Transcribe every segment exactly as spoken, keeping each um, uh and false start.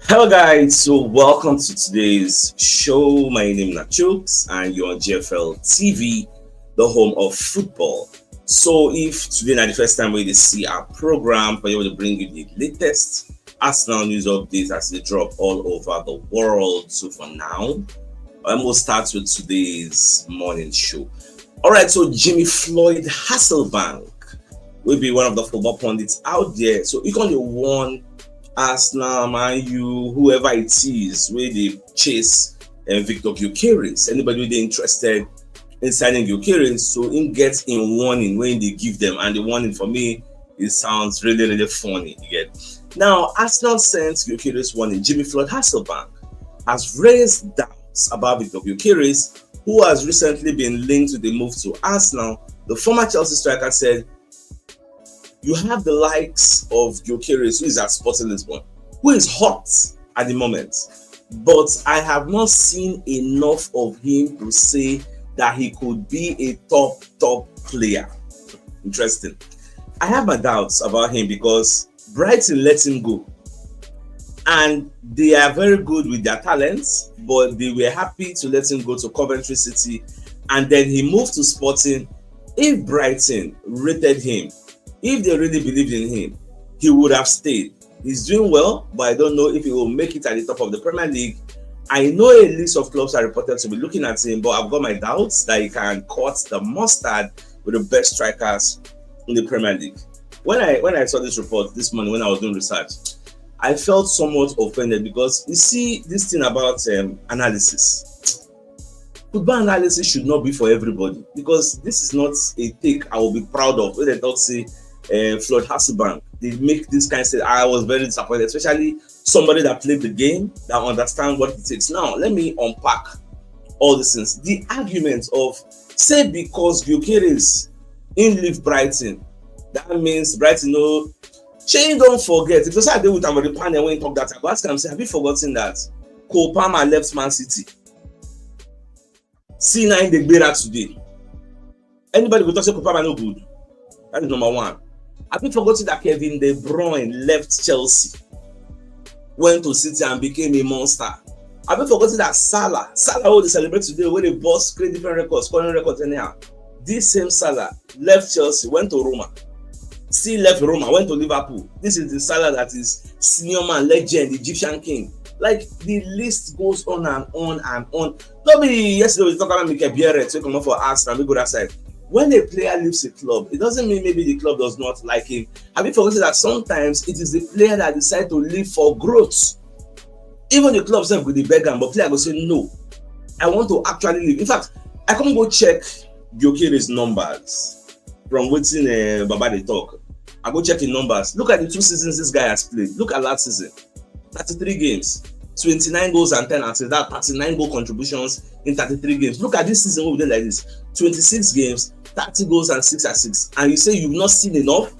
Hello, guys. So, welcome to today's show. My name is Nachooks, and you're on G F L T V, the home of football. So, if today na the first time wey you dey see our program, we will bring you the latest Arsenal news updates as they drop all over the world. So, for now, I will start with today's morning show. All right, so Jimmy Floyd Hasselbank will be one of the football pundits out there. So he gonna warn Arsenal, Man U, whoever it is, where they chase and Victor Gyökeres. Anybody wey dey interested in signing Gyökeres, so him get him warning wey dey give them, and the warning for me, it sounds really, really funny. You get? Now, Arsenal sent Gyökeres warning. Jimmy Floyd Hasselbank has raised doubts about Victor Gyökeres, who has recently been linked with the move to Arsenal. The former Chelsea striker said, "You have the likes of Gyökeres, who is at Sporting Lisbon, who is hot at the moment, but I have not seen enough of him to say that he could be a top, top player." Interesting. I have my doubts about him because Brighton let him go. And they are very good with their talents, but they were happy to let him go to Coventry City. And then he moved to Sporting. If Brighton rated him, if they really believed in him, he would have stayed. He's doing well, but I don't know if he will make it at the top of the Premier League. I know a list of clubs are reported to be looking at him, but I've got my doubts that he can cut the mustard with the best strikers in the Premier League. When I when I saw this report this morning when I was doing research, I felt somewhat offended because you see this thing about um, analysis. Football analysis should not be for everybody, because this is not a take I will be proud of. When they talk say uh, Floyd Hasselbank, they make this kind of say, "I was very disappointed," especially somebody that played the game, that understand what it takes. Now, let me unpack all these things. The argument of say because Gyökeres in leave Brighton, that means Brighton no. Shey you don forget? If you say I dey with am on the panel when you talk that, I go ask am say, "Have you forgotten that Cole Palmer left Man City?" See, now in the gbera today. Anybody go talk say Cole Palmer no good? That is number one. Have you forgotten that Kevin De Bruyne left Chelsea, went to City and became a monster? Have you forgotten that Salah, Salah who dey celebrate today, wey dey boss, create different records, scoring records anyhow? This same Salah left Chelsea, went to Roma, still left Roma, went to Liverpool. This is the Salah that is senior man, legend, Egyptian king. Like, the list goes on and on and on. No be yesterday we talk about Mikel Bierret, wey comot for Arsenal, we go that side. When a player leaves a club, it doesn't mean maybe the club does not like him. Have you forgotten that sometimes it is the player that decide to leave for growth? Even the club sef go dey beg am, but player go say, "No, I want to actually leave." In fact, I come go check Gyökeres numbers from wetin uh, Baba dey talk. I go check him numbers. Look at the two seasons this guy has played. Look at last season. Thirty-three games, twenty-nine goals and ten assists. That thirty-nine goal contributions in thirty-three games. Look at this season wey we dey like this. Twenty-six games, thirty goals and six assists. And you say you've not seen enough?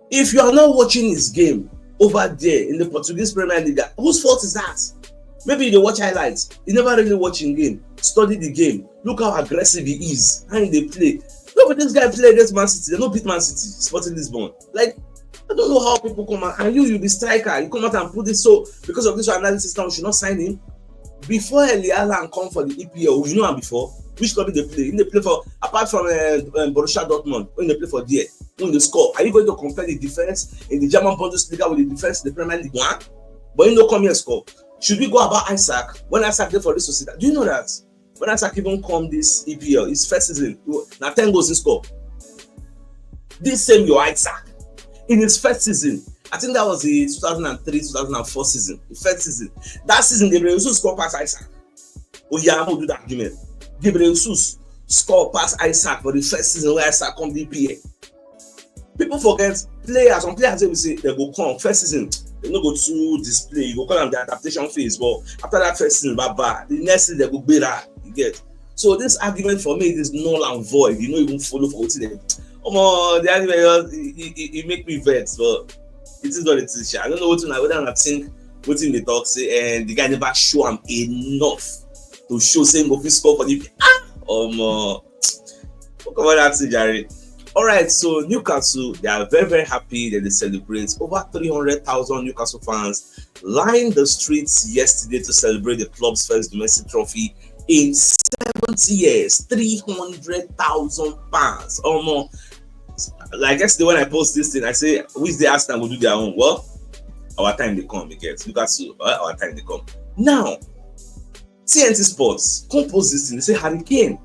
If you are not watching his game over there in the Portuguese Premier League, whose fault is that? Maybe you dey watch highlights. You never really watch him game. Study the game. Look how aggressive he is. How he dey play. No, but this guy play against Man City. They no beat Man City. Sporting Lisbon. Like, I don't know how people come out. And you, you be striker. You come out and put this. So, because of this analysis now, we should not sign him. Before Erling Haaland come for the E P L, you know him before? Which club he dey play? He dey play for, apart from uh, um, Borussia Dortmund, when they play for there, when they score. Are you going to compare the defense in the German Bundesliga with the defense in the Premier League one? But he no come here score. Should we go about Isak when Isak dey for this Sociedad? Do you know that when Isak even come this E P L, his first season, now ten goals he score? This same your Isak, in his first season, I think that was the two thousand three, two thousand four season, the first season. That season, Gabriel Jesus score pass Isak. Oh yeah, I'm gonna do that argument. Gabriel Jesus score pass Isak for the first season where Isak come D P A. People forget players, some players wey be say they go come first season, they no go too display. You go call them the adaptation phase, but after that first season, bye bye. The next season, they go gbera. You get? So this argument for me is null and void. You no even follow for wetin dem. Omo, the argument just, e, e, e, e make me vex, but it is what it is, sha. I don't know wetin una, whether una think wetin dey talk say, and the guy never show am enough to show say him go fit score for the, ah, omo. Talk about that thing, jare. All right, so Newcastle, they are very, very happy that they celebrate. Over three hundred thousand Newcastle fans lined the streets yesterday to celebrate the club's first domestic trophy in seventy years. Three hundred thousand fans. Oh, no. I guess the when I post this thing, I say, which the Arsenal will do their own. Well, our time they come, you get. Newcastle, uh, our time they come. Now, T N T Sports come post this thing. They say Harry Kane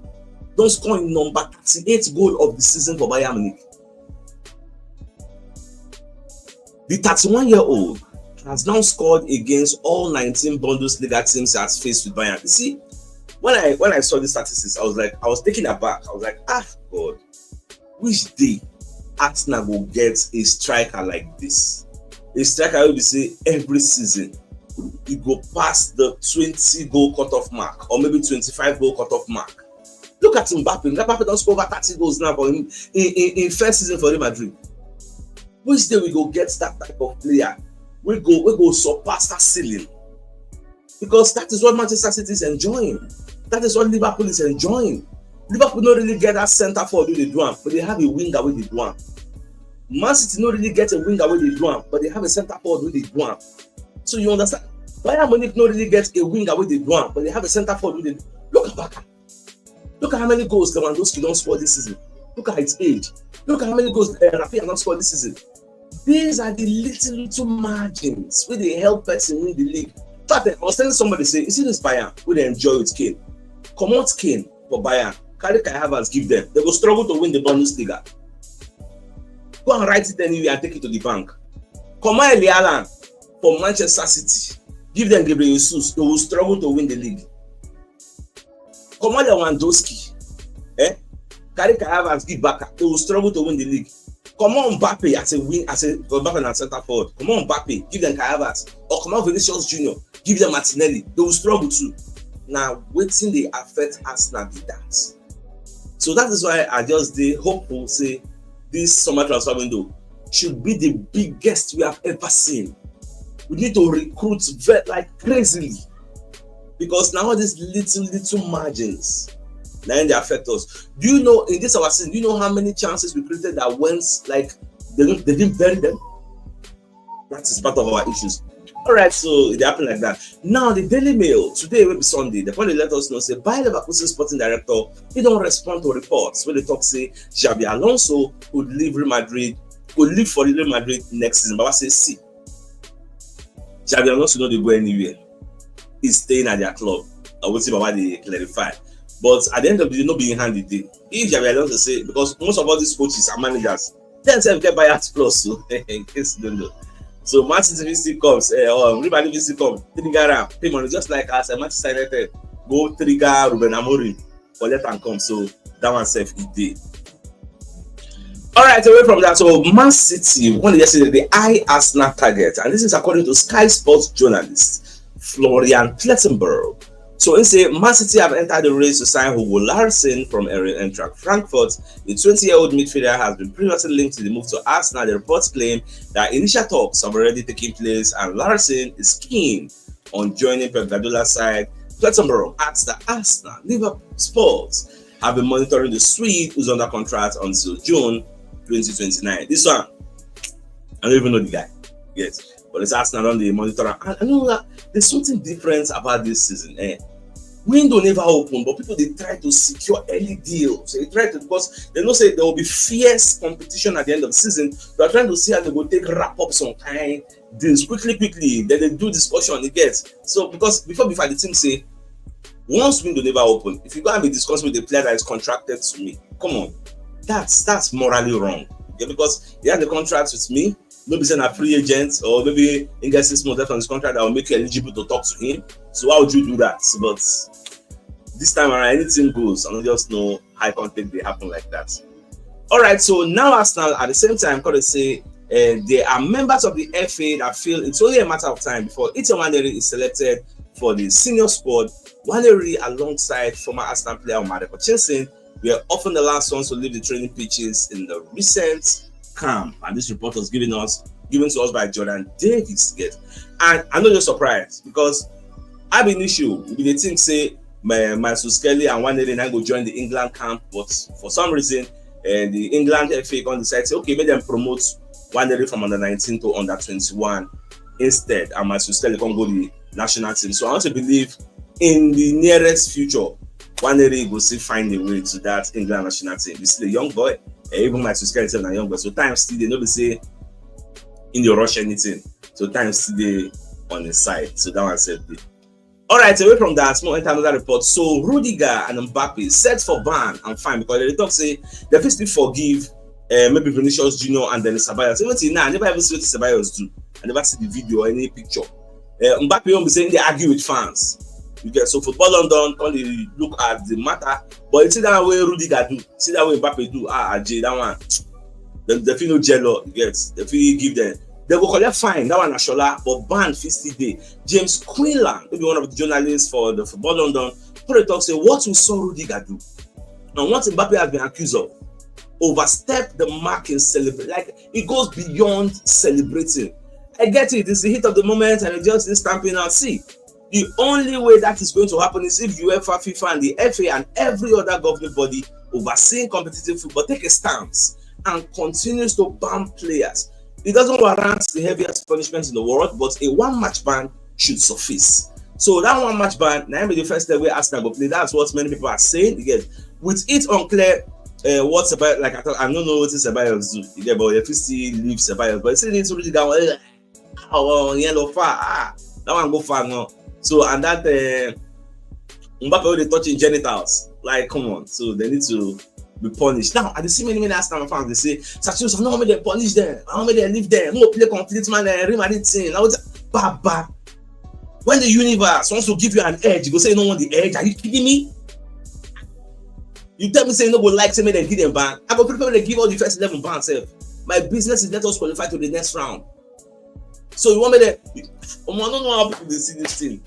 don score im number thirty-eight goal of the season for Bayern Munich. The thirty-one-year-old has now scored against all nineteen Bundesliga teams he has faced with Bayern. You see, when I when I saw the statistics, I was like, I was taken aback. I was like, ah, God, which day Arsenal go get a striker like this? A striker wey be say every season e go pass the twenty goal cutoff mark or maybe twenty-five goal cutoff mark. Look at Mbappe. Mbappe don score over thirty goals now for him in, in, in first season for Real Madrid. Which day we go get that type of player? We go we go surpass that ceiling. Because that is what Manchester City is enjoying. That is what Liverpool is enjoying. Liverpool no really get that center forward wey dey do am, but they have a winger wey dey do am. Man City no really get a winger wey dey do am, but they have a center forward wey dey do am. So you understand? Bayern Munich no really get a winger wey dey do am, but they have a center forward wey dey. Look at Barca. Look at how many goals Lewandowski don score this season. Look at his age. Look at how many goals uh, Rafinha don score this season. These are the little little margins wey dey help person win the league. In fact, I was telling somebody say, you see this Bayern wey dey enjoy with Kane. Comot Kane for Bayern, carry Kai Havertz give them. They go struggle to win the Bundesliga. Go and write it anywhere and take it to the bank. Comot Erling Haaland for Manchester City, give them Gabriel Jesus. They will struggle to win the league. Comot Lewandowski, eh? Carry Kai Havertz give Barca. They will struggle to win the league. Comot Mbappe as a wing, as a Mbappe na center forward. Comot Mbappe, give them Kai Havertz. Or comot Vinicius Junior, give them Martinelli. They will struggle too. Na wetin dey affect Arsenal be that. So that is why I just dey hopeful say this summer transfer window should be the biggest we have ever seen. We need to recruit very, like, crazily, because now all these little little margins now they affect us. Do you know in this our season? Do you know how many chances we created that went like they didn't, they didn't bury them? That is part of our issues. All right, so it happened like that. Now the Daily Mail today will be Sunday. The point they let us know say Bayer Leverkusen sporting director he don't respond to reports where they talk say Xabi Alonso could leave Real Madrid, could leave for Real Madrid next season. But I say see, Xabi Alonso no dey go anywhere. He's staying at their club. I will see Baba they clarify. But at the end of the day, no be in hand the day. If Xabi Alonso say, because most of all these coaches are managers, then say get buyers plus. So in case you don't know. So Man City V C comes, uh, or Real Madrid V C come, trigger am, pay money just like us, uh, Manchester United go trigger Ruben Amorim, collect and come. So that one self e dey. All right, away from that, so Man City won yesterday the eye Arsenal target, and this is according to Sky Sports journalist Florian Plettenberg. So he say Man City have entered the race to sign Hugo Larsen from Eintracht Frankfurt. The twenty-year-old midfielder has been previously linked to the move to Arsenal. The reports claim that initial talks have already taken place, and Larsen is keen on joining Pep Guardiola's side. Plettenberg adds that Arsenal, Liverpool, Spurs have been monitoring the Swede, who's under contract until June twenty twenty-nine. This one, I don't even know the guy. Yes, but it's Arsenal on the monitor. And I know that there's something different about this season. Eh? Window never open, but people they try to secure early deals. They try to, because they know say there will be fierce competition at the end of the season. They are trying to see how they go take wrap up some kind deals quickly, quickly. Then they do discussion, you get. So because before before the team say, once window never open, if you go and be discussing with a player that is contracted to me, come on, that's that's morally wrong. Yeah, because he has a contract with me, maybe say na free agent or maybe he gets six months left on his contract that will make you eligible to talk to him. So why would you do that? But this time around, anything goes. I don't just know high contact they happen like that. All right, so now Arsenal at the same time, could say uh, they are members of the F A that feel it's only a matter of time before Ito Nwaneri is selected for the senior squad. Nwaneri alongside former Arsenal player Omar Hutchinson were often the last ones to leave the training pitches in the recent camp. And this report was given us given to us by Jordan Davis. Yes. And I know you're surprised because I have an issue with the team say my my Kelly and Nwaneri now go join the England camp, but for some reason And the England F A come decide say, okay, make dem promote Nwaneri from under nineteen to under twenty-one instead, and Matheus Kelly come go the national team. So I want to believe in the nearest future, Nwaneri go still find a way to that England national team. He's still a young boy, and even Matheus Kelly sef na young boy. So time still dey, no be say he dey rush anything. So time still dey on his side. So that one sef dey. All right, away from that, small enter another report. So Rudiger and Mbappe set for ban and fine because they talk say they fit still forgive uh, maybe Vinicius Junior and then Ceballos. Even till now, I never even see what Ceballos do. I never see the video or any picture. Uh, Mbappe won't be saying they argue with fans. You get, so Football London only look at the matter, but you see that way Rudiger do, see that way Mbappe do. Ah, Ajay, that one. Dem, dem fit no gel up, you get. Dem fit give them. Dem go collect fine. That one na shola, but ban fit still dey. James Quinlan, wey be one of the journalists for the Football London, come dey talk say what we saw Rudiger do and what Mbappe has been accused of overstep the mark in celebrate. Like, it goes beyond celebrating. I get it. It's the heat of the moment, and it just is stamping out. See, the only way that is going to happen is if UEFA, FIFA, and the F A and every other governing body overseeing competitive football take a stance and continues to ban players. It doesn't warrant the heaviest punishment in the world, but a one-match ban should suffice. So that one-match ban, na im be the first step wey Arsenal go play. That's what many people are saying. You get, with it unclear uh, what Ceballos, like I talk, I don't know what Ceballos do. You get, but if you see leave Ceballos, but you see this really down. Oh, yẹn lọ far. Ah, that one go far now. So, and that uh, Mbappe wey dey touch him genitals, like, come on. So they need to be punished. Now I dey see many many Arsenal fans dey say, Sir Chooks, I no wan make dem punish them. I wan make dem leave them. No play complete man, uh, Real Madrid team. Now it's Baba. When the universe wants to give you an edge, you go say you no want the edge. Are you kidding me? You tell me say you no go like say make dem give them ban. I go prepare to give all the first eleven ban sef. My business is let us qualify to the next round. So you want me there? Um, I don't know how people dey see this thing.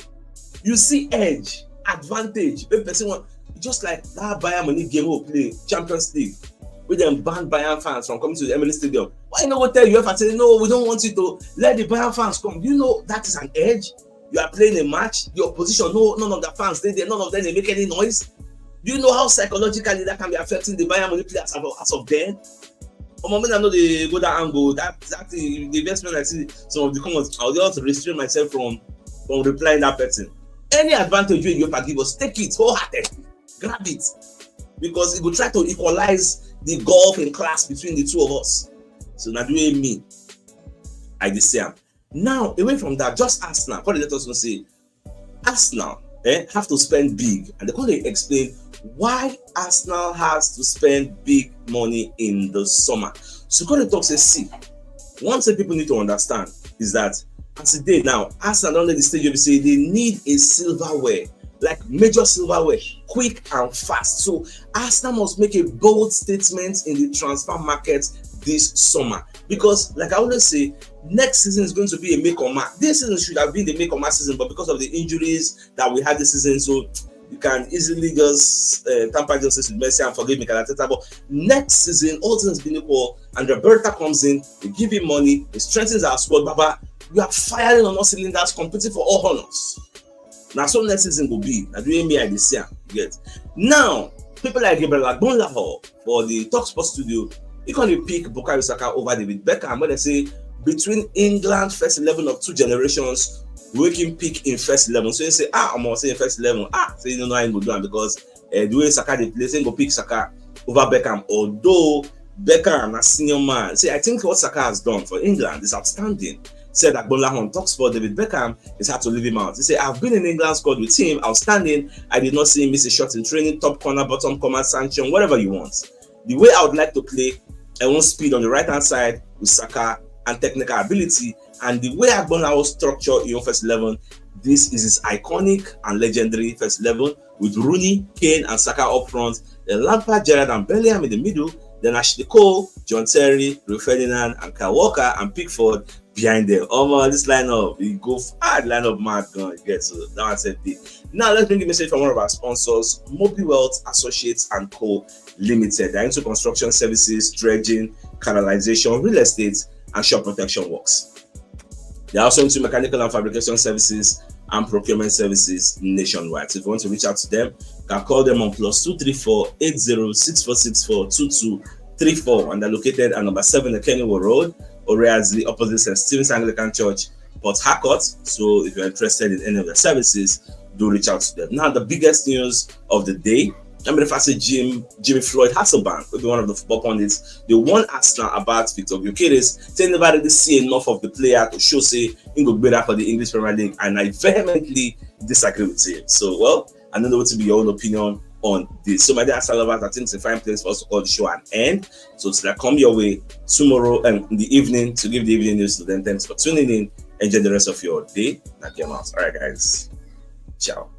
You see edge, advantage. If person want, just like that Bayern Munich game we play, Champions League, wey dem ban Bayern fans from coming to the Emirates Stadium. Why you no go tell UEFA say, no, we don't want you to let the Bayern fans come? Do you know that is an edge? You are playing a match, the opposition, no, none of the fans dey there, none of them dey make any noise. Do you know how psychologically that can be affecting the Bayern Munich players as of, as of then? Omo, me I no dey go that angle. That, that the, the best man I see some of the comments, I'll just restrain myself from from replying that person. Any advantage wey UEFA give us, take it wholeheartedly, grab it, because it go try to equalize the gulf in class between the two of us. So na the way me I dey see am. Now, away from that, just Arsenal come dey let us know say Arsenal eh, have to spend big, and they come dey explain why Arsenal has to spend big money in the summer. So come dey talk say, see, one thing people need to understand is that as e dey now, Arsenal don dey the stage wey be say they need a silverware, like major silverware, quick and fast. So Arsenal must make a bold statement in the transfer market this summer, because like I always say, next season is going to be a make or mark. This season should have been the make or mark season, but because of the injuries that we had this season, so you can easily just uh, tamper justice with Messi and forgive Mikel Arteta. But next season, all things being equal, Andrea Berta comes in, we give him money, he strengthens our squad. Baba, we are firing on all cylinders, competing for all honors. Na so next season go be. Na the way me I dey see am. You get? Now, people like Gabriel Agbonlahor for the Talk Sports studio, he come dey pick Bukayo Saka over David Beckham, wey dem say between England first eleven of two generations, wey him pick in first eleven. So he say, ah, omo, say in first eleven, ah, say you no know how he go do am because uh, the way Saka dey play, say he go pick Saka over Beckham. Although Beckham na senior man. See, I think what Saka has done for England is outstanding. Said Agbonlahor on Talk Sport, David Beckham is hard to leave him out. He said, I've been in England squad with him, outstanding. I did not see him miss a shot in training, top corner, bottom corner, Sancho, whatever you want. The way I would like to play, I want speed on the right hand side with Saka and technical ability, and the way Agbonlahor structure in first eleven, this is his iconic and legendary first eleven with Rooney, Kane, and Saka up front. Then Lampard, Gerrard, and Bellingham in the middle. Then Ashley Cole, John Terry, Rio Ferdinand, and Kyle Walker, and Pickford behind them. Oh man, this lineup, it go far. Lineup mad gun. Get so that one said big. Now let's bring a message from one of our sponsors, Mobi Wealth Associates and Co. Limited. They're into construction services, dredging, canalization, real estate, and shop protection works. They're also into mechanical and fabrication services and procurement services nationwide. So if you want to reach out to them, you can call them on plus two three four eight zero six four six four two two three four, and they're located at number seven Kenilworth Road, Oreazli, opposite Saint Stephen's Anglican Church, Port Harcourt. So if you're interested in any of their services, do reach out to them. Now, the biggest news of the day. I mean, if I say Jim, Jimmy Floyd Hasselbank, will be one of the football pundits, the one Arsenal about Victor Gyökeres, say never really see enough of the player to show say he go better for the English Premier League, and I vehemently disagree with him. So, well, I don't know what to be your own opinion on this. So, my dear Arsenal lovers, I think it's a fine place for us to call the show an end. So, it's like come your way tomorrow and in the evening to give the evening news to them. Thanks for tuning in. Enjoy the rest of your day. Now, get out. All right, guys. Ciao.